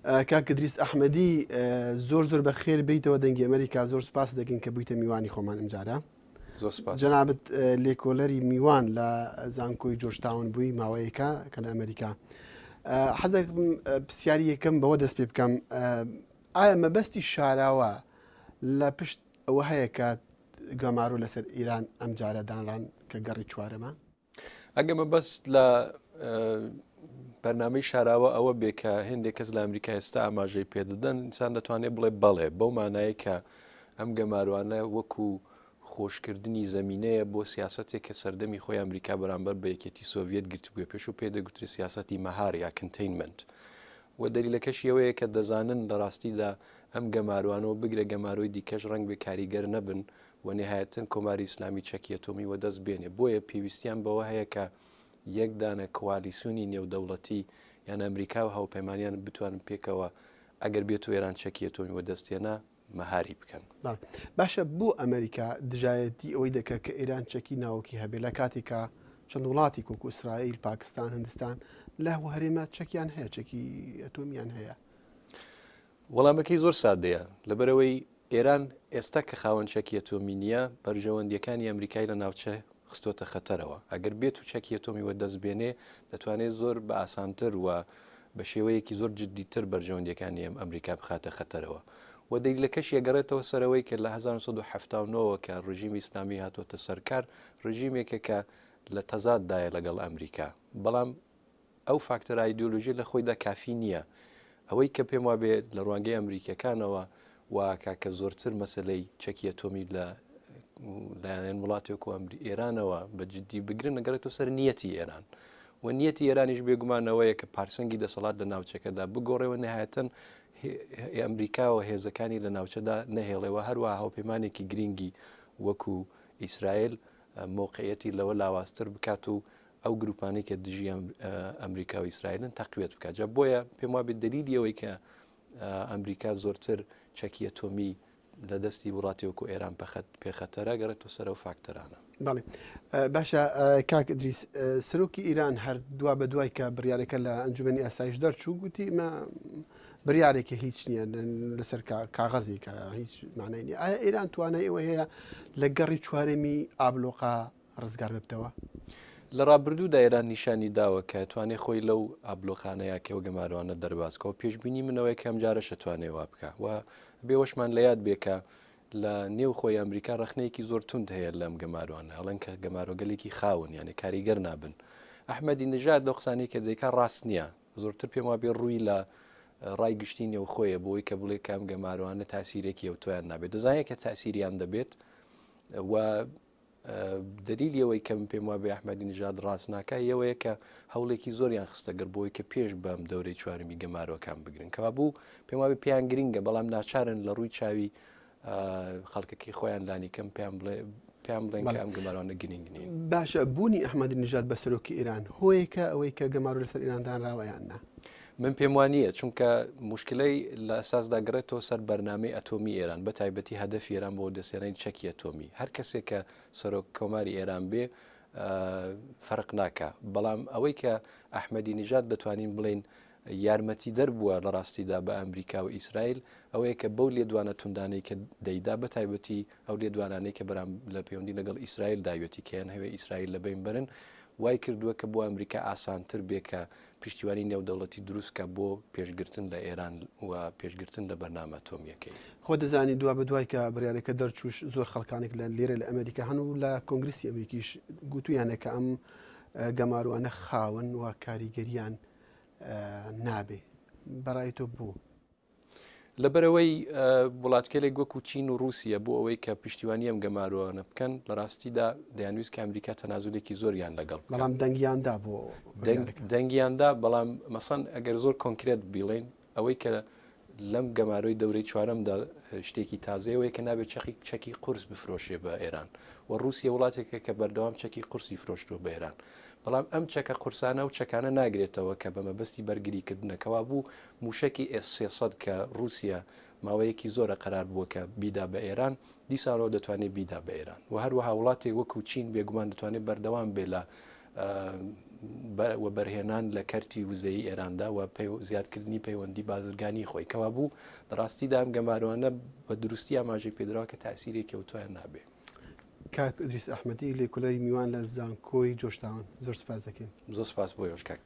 کاک ئیدریس ئەحمەدی زۆر زۆر بەخێر بێیتەوە دەنگی ئەمریکا زۆر سپاس دەکەین کە بوویتە میوانی خۆمان ئەمجارە. زۆر سپاس. جەنابت لێکۆلەری میوان لە زانکۆی جۆرجتاون بووی ماوەیەکە کە لە ئەمریکا. حەزەکەم پرسیاری یەکەم بەوە دەست پێ بکەم ئایا مەبەستی شاراوە لە پشت ئەوە هەیە کە گەمارۆ لەسەر ئیران ئەمجارە دانران کە گەڕی چوارەمە؟ ئەگە مەبەست لە بەرنامەی شاراوە ئەوە بێ کە هێندێک کەس لە ئەمریکا ئێستا ئاماژەی پێدەدەن ئینسان دەتوانێت بڵێ بەڵێ بەو مانایە کە ئەم گەماروانە وەکو خۆشکردنی زمینەیە بۆ سیاستێک کە سەردەمی خۆی ئەمریکا بەرامبەر بە یەکێتی سۆڤیەت گرتبووە پێش و پێ دەگوترێ سیاسەتی مەهار یا containment و دەلیلەکەشی ئەوەیە کە دەزانن لە ڕاستیدا ئەم گەماروانەوە بگرە گەمارۆی دیکەش ڕەنگ بێ کاریگەر نەبن و نهایەتەن کۆماری ئیسلامی چەکی ئەتۆمی وەدەست بێنێ بۆیە پێویستیان بەوە هەیە کە یەک دانە کوالیسیۆنی نێودەوڵەتی یان ئەمریکا و هاوپەیمانیان بتوانن پێکەوە ئەگەر بێت و ئێران چەکی ئەتۆمی وەدەست هێنا مەهاری بکەن. باشە بۆ ئەمریکا دژایەتی ئەوەی دەکا کە ئێران چەکی ناوکی هەبێ لە کاتێکا چەند وڵاتێک وەکو ئیسرائیل، پاکستان، هندستان لە هەرێمە چەکیان هەیە، چەکی ئەتۆمیان هەیە؟ وەڵامەکەی زۆر سادەیە، لەبەرئەوەی ئێران ئێستا کە خاوەن چەکی ئەتۆمی نییە، بەرژەوەندییەکانی ئەمریکای لە ناوچە خستۆتە خەتەرەوە. ئەگەر بێت و چەکی ئەتۆمی وەدەست بێنێ، دەتوانێت زۆر بە ئاسانتر و بە شێوەیەکی زۆر جددیتر بەرژەوەندییەکانی ئەمریکا بخاتە خەتەرەوە. و دەلیلەکەشی ئەگەڕێتەوە سەر ئەوەی کە لە 1979 وە کە ڕژیمی ئیسلامی هاتۆتە سەر کار، ڕژیمێکە کە لە تەزاددایە لەگەڵ ئەمریکا. بەڵام ئەو فاکتەرە ئایدیۆلۆژیە لە خۆیدا کافی نییە. ئەوەی کە پێم وابێ لە ڕوانگەی ئەمریکیەکانەوە واکا کە زۆرتر مەسەلەی چەکی ئەتۆمی لە لایەن وڵاتی وەکو ئێرانەوە بە جدی بگرن نەگەڕێتەوە سەر نیەتی ئێران و نیەتی ئێرانیش بێگومانەوەیە کە پارسەنگی دەسەڵات لە ناوچەکەدا بگۆڕێەوە نهایەتەن ئەمریکاوە هێزەکانی لە ناوچەدا نەهێڵێەوە هەروە هاوپەیمانێکی گرنگی وەکو ئیسرائیل مۆقعەتی لەوە لاوازتر بکات و ئەو گروپانەی کە دژی ئەمریکا و ئیسرائیلن تەقویەت بکات جا بۆیە پێم وابێت دەلیلی ئەوەی کە ئەمریکا زۆرتر چەکی ئەتۆمی لە دەستی وڵاتی وەکو ئێران پەخەت پێخەتەرە گەڕێتەوە سەر ئەو فاکتەرانە. بەڵێ باشە کاک ئیدریس سەرۆکی ئیران هەر دوا بە دوای کە بڕیارەکە لە ئەنجومەنی ئاسایش دەرچوو گوتی ئمە بریارێکی هیچ نییە لەسەر کاغەزێکە هیچ معنای نیە ئایا ئێران توانای ئەوە هەیە لە گەڕی چوارەمی ئابلۆقا ڕزگار ببتەوە؟ لە ڕابردوودا ئێران نیشانی داوە کە توانێ خۆی لەو ئابلۆقانە یا کێوە گەمارۆانە دەرباز کا و پێشبینی من ئەوەیە کە ئەمجارەش ئەتوانێ وا بکا و ئەبێ ئەوەشمان لە یاد بێ کە لە نێو خۆی ئەمریکا ڕەخنەیەکی زۆر توند هەیە لەم گەمارۆانە ئەڵێن کە گەمارۆگەلێکی خاون یانێ کاریگەر نابن ئەحمەدی نژاد لەو قسانەی کە دەیکا ڕاست نییە زۆرتر پێم وابێ ڕووی لە ڕای گشتی نێوخۆیە بۆی کە بڵێ کە ئەم گەمارۆانە تاسیرێکی ئەوتۆیان نابێت دەزانێت کە تاسیریان دەبێت و دەلیلی ئەوەی کە من پێم وابێ ئەحمەدی نژاد ڕاست ناکا یەوەیە کە هەوڵێکی زۆریان خستە گەر بۆی کە پێش بەم دەورەی چوارمی گەمارۆکان بگرن کەوابوو پێم وابێ پێیان گرنگە بەڵام ناچارن لە ڕووی چاوی خەڵکەکەی خۆیان لانیکەم پێیان بڵێ پێیان بڵێن کە ئەم گەمارۆانە گرنگ نین. باشە بوونی ئەحمەدی نژاد بە سەرۆکی ئێران هۆیەکە ئەوەی کە گەمارۆ لەسەر ئێران دانراوە یان نا؟ من پێم وا نییە چونکە موشکلەی لە ئەساسدا گەڕێتەوە سەر بەرنامەی ئەتۆمی ئێران بە تایبەتی هەدەفی ئێران بۆ وەدەستهێنانی چەکی ئەتۆمی هەر کەسێک کە سەرۆک کۆماری ئێران بێ فەرق ناکا بەڵام ئەوەی کە ئەحمەدی نژاد دەتوانین بڵێین یارمەتیدەر بووە لە ڕاستیدا بە ئەمریکا و ئیسرائیل ئەوەیە کە بەو لێدوانە توندانەی کە دەیدا بە تایبەتی ئەو لێدوانانەی کە بەرام لە پەیوەندی لەگەڵ ئیسرائیل داویەتی کە یان هەوێ ئیسرائیل لە بەین بەرن وای کردووە کە بۆ ئەمریکا ئاسانتر بێ کە پشتیوانی نێودەوڵەتی دروست کا بۆ پێشگرتن لە ئێران و پێشگرتن لە بەرنامە ئەتۆمییەکەی. خۆ دەزانی دوا بەدوای کە بڕیارەکە دەرچووش زۆر خەڵکانێک لە لێرە لە ئەمریکا هەن و لە کۆنگرسی ئەمریکیش گوتویانە کە ئەم گەمارۆانە خاون و کاریگەریان نابێ. بەڕای تۆ بۆ؟ لەبەرئەوەی وڵاتگەلێک وەکو چین و ڕووسیە بۆ ئەوەی کە پشتیوانی ئەم گەمارۆانە بکەن لە ڕاستیدا دەیانویست کە ئەمریکا تەنازولێکی زۆریان لەگەڵ بکات. بەڵام دەنگیان دا بۆ بڕیارەکە. دەنگیان دا، بەڵام مەسەن ئەگەر زۆر کۆنکرێت بیڵێین ئەوەی کە لەم گەمارۆی دەورەی چوارەمدا شتێکی تازەیە ئەوەیە کە نابێت چەقی چەکی قورس بفرۆشێ بە ئێران و ڕووسیە وڵاتێکە کە بەردەوام چەکی قورسی فرۆشتووە بە ئێران بەڵام ئەم چەکە قورسانە و چەکانە ناگرێتەوە کە بە مەبەستی بەرگریکردنە کەوابوو مووشەکی ئێس 300 کە ڕووسیە ماوەیەکی زۆرە قەرار بووە کە بیدا بە ئێران دیسانەوە دەتوانێت بیدا بە ئێران و هەروەها وڵاتێک وەکو چین بێگومان دەتوانێت بەردەوام بێ لە. وەبەرهێنان لە کەرتی وزەیی ئێراندا و زیادکردنی پەیوەندی بازرگانی خۆی. کەوابوو لە ڕاستیدا ئەم گەمارۆانە بە دروستی ئاماژەی پێدراوە کە تاسیرێکی ئەوتۆیان نابێ. کاک ئیدریس ئەحمەدی لێکۆلەری میوان لە زانکۆی جۆرجتاون زۆر سپاس دەکەین. زۆر سپاس بۆ ئێوەش کاک.